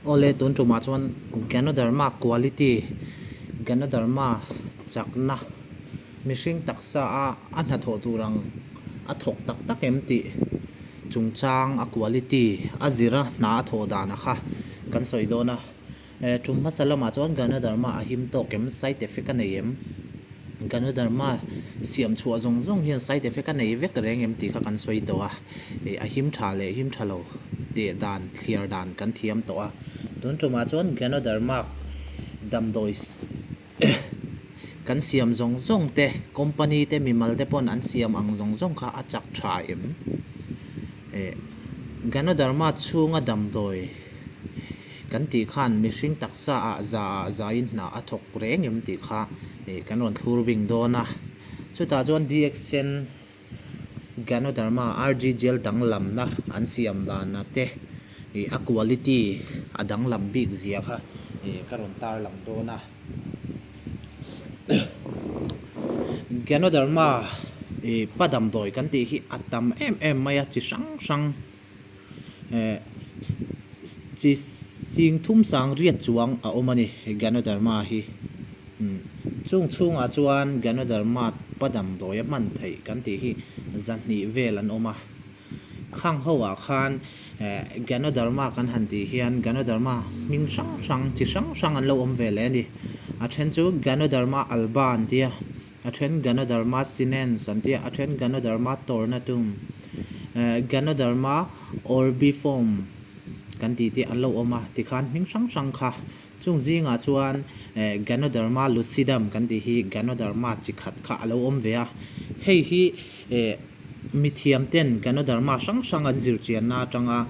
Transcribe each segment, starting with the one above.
Awle tun tumah chuan Ganoderma quality, Ganoderma chakna, mihring taksa a a hnathawh tur ang a thawk tak tak em tih chungchang a quality a zira hna a thawh dan a kha kan sawi dawn a. Tum hmasa lamah chuan Ganoderma a him tawk em? Side effect a nei em? Ganoderma siam chhuah zawng zawng hian side effect a nei vek reng em tih kha kan sawi tawh a. A him tha leh him tha lo teh dan, thliar dan kan thiam tawh a. Tun tumah chuan Ganoderma damdawi kan siam zawng zawng te, company te, mimal te pawn an siam ang zawng zawng kha a chak tha em? Ganoderma chhunga damdawi kan tih khan mihring taksa ah za ah zaiin hna a thawk reng em tih kha kan rawn thlur bing dawn a. Chutah chuan DXN Ganoderma RG gel danglamna an siam dana te a quality a danglam bik zia kha ka rawn tarlang dawn a. Ganoderma pa damdawi kan tih hi a tam em em mai a chi hrang hrang. Eh chi sing thum sang riat chuang a awm a ni Ganoderma hi. Umm chung chhungah chuan Ganoderma pa damdawi a hman theih kan tih hi zahnih vel an awm a. Khang ho ah khan eh Ganoderma kan han tih hian Ganoderma hming hrang hrang chi hrang hrang an lo awm ve leh a ni. A then chu Ganoderma alba an ti a. A then Ganoderma sinense an tia, a then Ganoderma tornatum, Ganoderma orbiform kan tih te an lo awm a, tikhan hming hrang hrang kha. Chung zingah chuan Ganoderma lucidum kan tih hi Ganoderma chi khat kha a lo awm ve a. Hei hi mithiam ten Ganoderma hrang hrang an zirchianna atanga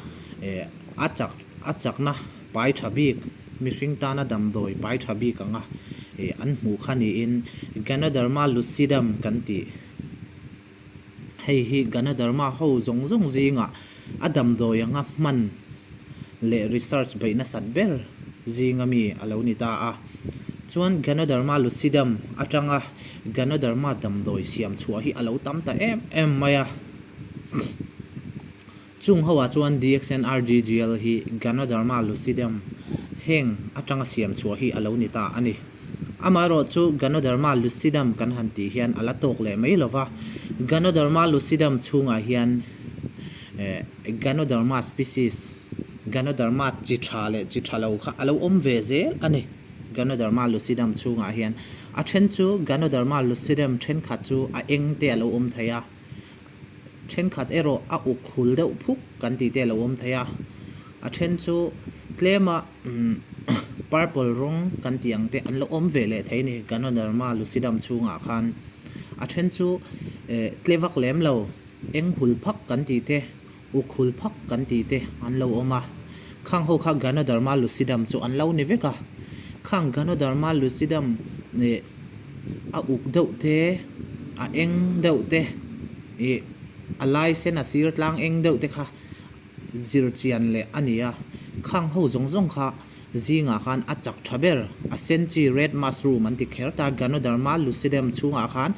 a chak a chakna pai tha bik, mihring tana damdawi pai tha bik anga ih an hmuh kha niin Ganoderma lucidum kan tih. Hei hi Ganoderma ho zawng zawng zingah a damdawi anga hman leh research beih nasat ber zinga mi a lo ni ta a. Chuan Ganoderma lucidum atanga Ganoderma damdawi siam chhuah hi a lo tam ta em em mai a. Chung hoah chuan DXNRGGL hi Ganoderma lucidum heng atanga siam chhuah hi a lo ni ta a ni. Amaherawhchu Ganoderma lucidum kan han tih hian a la tawk leh mai lo va, Ganoderma lucidum chhungah hian Ganoderma species, Ganoderma chi tha leh chi tha lo kha a lo awm ve zel a ni. Ganoderma lucidum chhungah hian a then chu Ganoderma lucidum thenkhat chu a eng te a lo awm thei a, Thenkhat erawh a uk hul deuh phuk kan tih te a lo awm thei a, a then chu tlema purple rawng kan tih ang te an lo awm ve leh thei a ni Ganoderma lucidum chhungah khan. A then chu eh tle vak lem lo eng hul phak kan tih te uk hul phak kan tih te an lo awm a, khang ho kha Ganoderma lucidum chu an lo ni vek a, khang Ganoderma lucidum eh a uk deuh te a eng deuh te ih a lai sen a sir tlang eng deuh te kha zir chian leh a ni a, khang ho zawng zawng kha zingah khan a chak tha ber a sen chi red mushroom an ti kher ta Ganoderma lucidum chhungah khan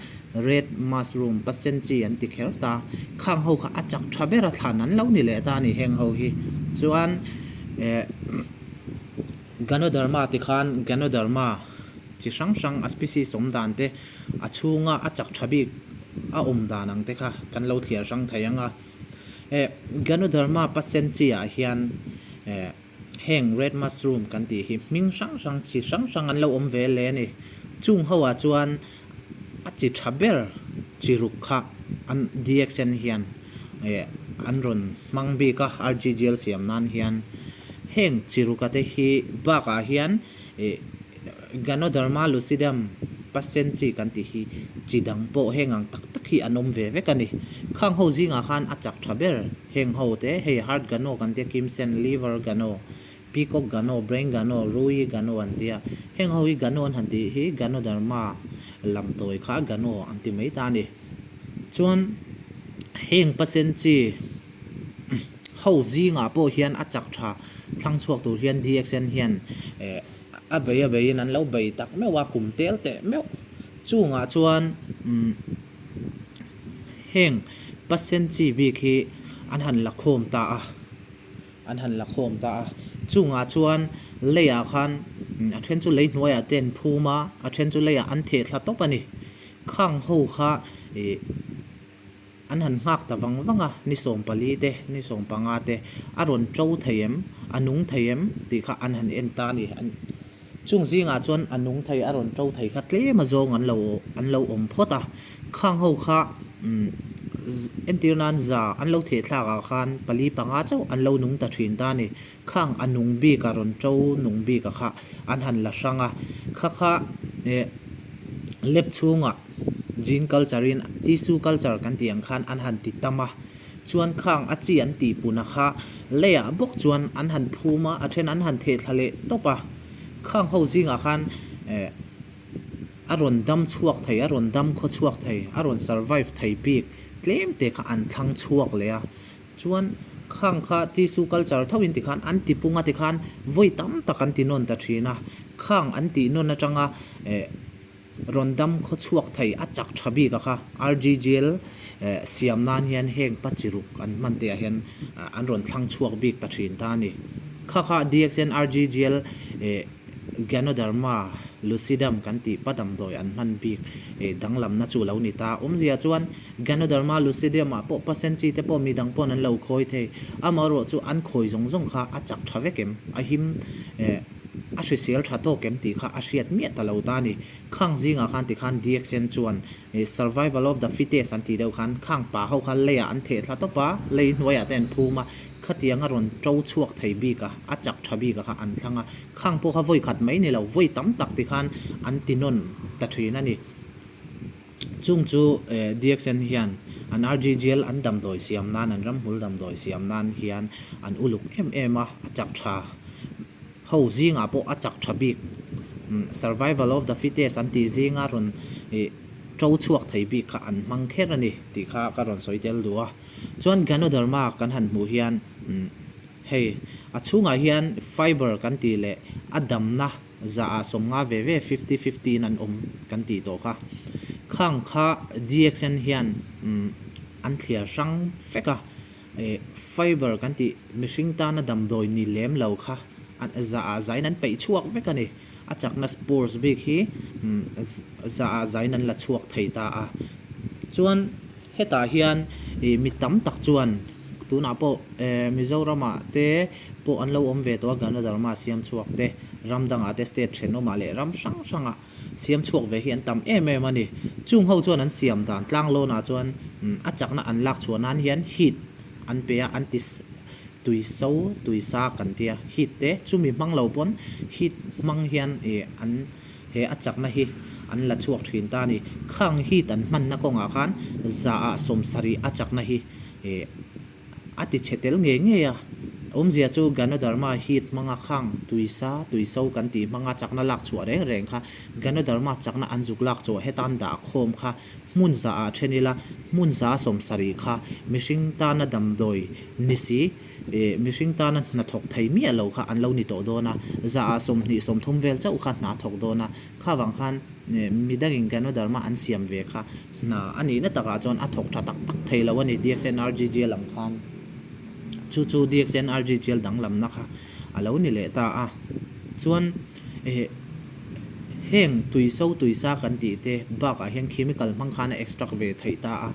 red mushroom pa sen chi an ti kher ta khang ho kha a chak tha ber a thlan an lo ni leh ta a ni heng ho hi chuan eh Ganoderma ti khan Ganoderma chi hrang hrang a species awm dan te a chhunga a chak tha bik a awm dan ang te kha kan lo thliar hrang thei ang a eh Ganoderma pa sen chi ah hian eh Heng red mushroom kan tih hi hming hrang hrang chi hrang hrang an lo awm ve hle a ni. Chung ho ah chuan a chi tha ber chi ruk kha an DXN hian eh an rawn hmang bik a RGGL siam nan hian. Heng chi ruk a te hi bakah hian eh Ganoderma lucidum pasen chi kan tih hi chi dang pawh heng ang tak tak hi an awm ve vek a ni. Khang ho zingah khan a chak tha ber. Heng ho te, hei heart gano kan tia, kimsen, liver gano, peacock gano, brain gano, rui gano an tia. Heng ho hi gano an han tih hi ganoderma lam tawi kha gano an ti mai ta a ni. Chuan heng pasen chi ho zingah pawh hian a chak tha thlang chhuak tur hian DXN hian eh a bei a beiin an lo bei tak meuh a, kum tel teh meuh. Chungah chuan umm. Heng pasen chi bik hi an han la khawm ta a, an han la khawm ta a. Chungah chuan leiah khan a then chu lei hnuaiah te an phum a, a then chu leiah an theh thla tawp a ni. Khang ho kha ih an han nghak ta vang vang a, ni 14 te, ni 15 te a rawn to thei em, a nung thei em tih kha an han en ta a ni. Chung zingah chuan a nung thei a rawn to thei kha tlem a zawng an lo an lo awm phawt a. Khang ho kha entir nan za an lo theh thlak ah khan pali panga chauh an lo nung ta thin ta a ni. Khang a nung bik a rawn to nung bik a kha an han la hrang a. Kha kha eh lab chhungah gene culture in tissue culture kan tih ang khan an han ti tam a. Chuan khang a chi an tih pun a kha leiah bawk chuan an han phum a, a then an han theh thla leh tawp a. Khang ho zingah khan eh a rawn dam chhuak thei, a rawn dam khaw chhuak thei, a rawn survive thei bik tlem te kha an thlang chhuak leh a. Chuan khang kha tissue culture tho in tikhan an ti pung a tikhan vawi tam tak an ti nawn ta thin a. Khang an tih nawn atanga eh Rawn dam khaw chhuak thei a chak tha bik a kha. RGGL siam nan hian heng pa chi ruk an hman te ah hian an rawn thlang chhuak bik ta thin ta a ni. Kha kha DXN RGGL Ganoderma lucidum kan tih pa damdawi an hman bik danglamna chu lo ni ta. Awmzia chuan Ganoderma lucidum ah pawh pa sen chi te pawh midang pawn an lo khawi thei. Amaherawh chu an khawi zawng zawng kha a chak tha vek em? A him A hrisel tha tawk em tih kha a hriat miah ta lo ta a ni. Khang zingah khan tikhan DXN chuan survival of the fittest an tih deuh khan khang pa ho kha leiah an theh thla tawp a, lei hnuaiah te an phum a, khatiang a rawn to chhuak thei bik a, a chak tha bik a kha an thlang a. Khang pawh kha vawi khat mai ni lo, vawi tam tak tikhan an ti nawn ta thin a ni. Chung chu DXN hian an RGGL an damdawi siam nan, an ramhmul damdawi siam nan hian an uluk em em a, a chak tha. Ho zingah pawh a chak tha bik. Survival of the fittest an tih zinga rawn to chhuak thei bik kha an hmang kher a ni tih kha ka rawn sawi tel duh a. Chuan Ganoderma kan han hmuh hian hei a chhungah hian fiber kan tih leh a damna zaah 50 ve ve, fifty fifty in an awm kan tih tawh kha. Khang kha DXN hian an thliar hrang vek a. Fiber kan tih mihring tana damdawi ni lem lo kha zaah zain an peih chhuak vek a ni. A chakna spores bik hi zaah zain an la chhuak thei ta a. Chuan hetah hian mi tam tak chuan tunah pawh Mizoramah te pawh an lo awm ve tawh a, Ganoderma siam chhuak te, ram dangah te state thenawmah leh ram hrang hrangah Siam chhuak ve hi an tam em em a ni. Chung ho chuan an siam dan tlang lawnah chuan a chakna an lak chhuah nan hian heat an pe a, an ti tui so tui sa kan tia heat te chumi hmang lo pawn heat hmang hian ih an he a chakna hi an la chhuak thin ta a ni. Khang heat an hmanna kawngah khan zaah 70 a chakna hi ih A ti chhe tel ngei ngei a. Awmzia chu Ganoderma heat hmanga khang tuisa, tuiso kan tih hmanga chakna lak chhuah reng reng kha Ganoderma chakna an zuk lak chhuah hetan dah khawm kha hmun za ah then ila hmun za 70 kha mihring tana damdawi ni si eh mihring tana hnathawk thei miah lo kha an lo ni tawh dawn a, za ah 20 30 vel chauh kha hna thawk dawn a, kha vang khan midangin Ganoderma an siam ve kha Hna a nihna takah chuan a thawk tha tak tak thei lo a ni DXNRGGL ang khan. Chu chu DXNRGGL danglamna kha a lo ni leh ta a. Chuan eh heng tuiso tuisa kan tih te bakah hian chemical hmang khan a extract ve theih ta a.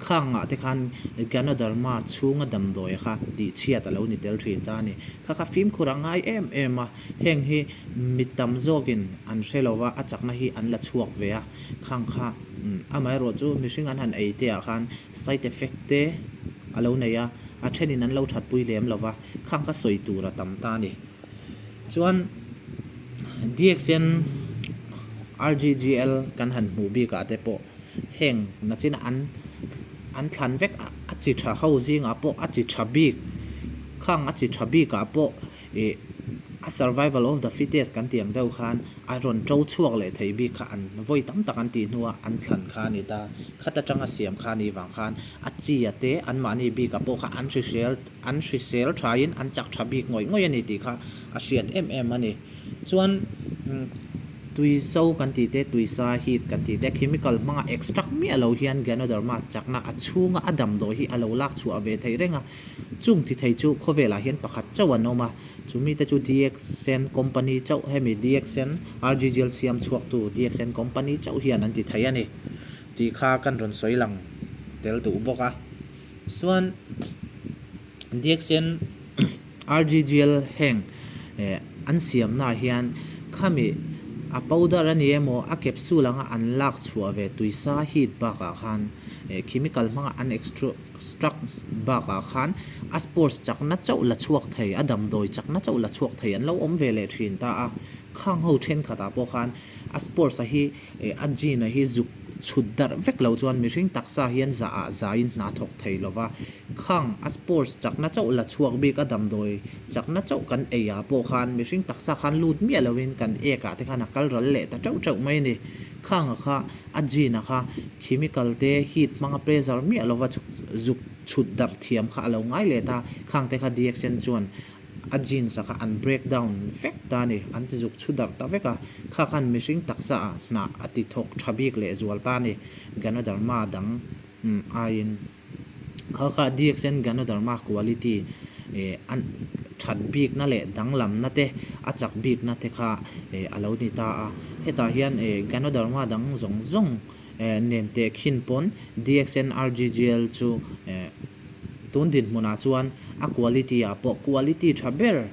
Khangah te khan Ganoderma chhunga damdawi kha tihchhiat a lo ni tel thin ta a ni. Kha kha fimkhur a ngai em em a. Heng hi mi tam zawkin an hre lo va, a chakna hi an la chhuak ve a. Khang kha amaherawh chu mihring an han ei te ah khan side effect te a lo nei a, a thenin an lo thatpui lem lo va, khang kha sawi tur a tam ta a ni. Chuan DXN RGGL kan han hmuh bik ah te pawh heng nachin an an thlan vek a, a chi tha ho zingah pawh a chi tha bik khang a chi tha bik ah pawh ih a survival of the fittest kan tih ang deuh khan a rawn to chhuak leh thei bik kha an vawi tam tak an tih hnua an thlan kha a ni ta. Khat atanga siam kha a nih vang khan a chi a te anmahni bikah pawh kha an hrisel an hrisel thain an chak tha bik ngawih ngawih a ni tih kha a hriat em em a ni. Chuan tui so kan tih te tui sa heat kan tih te chemical hmanga extract miah lo hian Ganoderma chakna a chhunga a damdawi hi a lo lak chhuah ve thei reng a. Chung ti thei chu khawvelah hian pakhat chauh an awm a, chu mite chu DXN company chauh hemi DXN RGGL siam chhuaktu DXN company chauh hian an ti thei a ni tih kha kan rawn sawi lang tel duh bawk a. Chuan DXN RGGL heng an siamnaah hian khami a powder a ni emaw a capsule anga an lak chhuah ve tuisa heat bakah khan chemical hmanga an extract bakah khan a spores chakna chauh la chhuak thei a damdawi chakna chauh la chhuak thei an lo awm ve leh thin ta a. Khang ho thenkhatah pawh khan a spores a hi A gene a hi zuk chhut darh vek lo chuan mihring taksa hian zah ah zaiin hna thawk thei lo va. Khang a spores chakna chauh la chhuak bik a damdawi chakna chauh kan ei ah pawh khan mihring taksa khan lut miah lo in kan ek ah te khan a kal ral leh ta teuh teuh mai a ni. Khang a kha a gene a kha chemical te heat hmanga pressure miah lo va zuk chhut darh thiam kha a lo ngai leh ta. Khang te kha DXN chuan A genes a kha an break down vek ta a ni, an ti zuk chhu darh ta vek a, kha khan mihring taksa ah hnah a ti thawk tha bik leh zual ta a ni, Ganoderma dang aiin. Kha kha DXN Ganoderma quality a that bikna leh danglamna te a chak bikna te kha a lo ni ta a, hetah hian Ganoderma dang zawng zawng nen tehkhin pawn DXN RGGL chu Tun dinhmunah chuan a quality ah pawh quality tha ber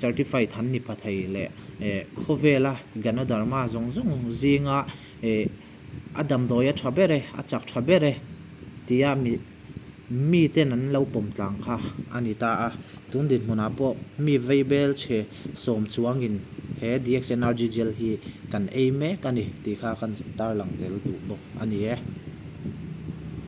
certified han ni pha thei leh khawvela Ganoderma zawng zawng zinga a damdawi a tha ber e, a chak tha ber e tia mi miten an lo pawm tlang kha a ni ta a. Tun dinhmunah pawh mi veibel chhe sawm chuangin he DXNRG gel hi kan ei mek a ni tih kha kan tarlang tel duh bawk a ni e.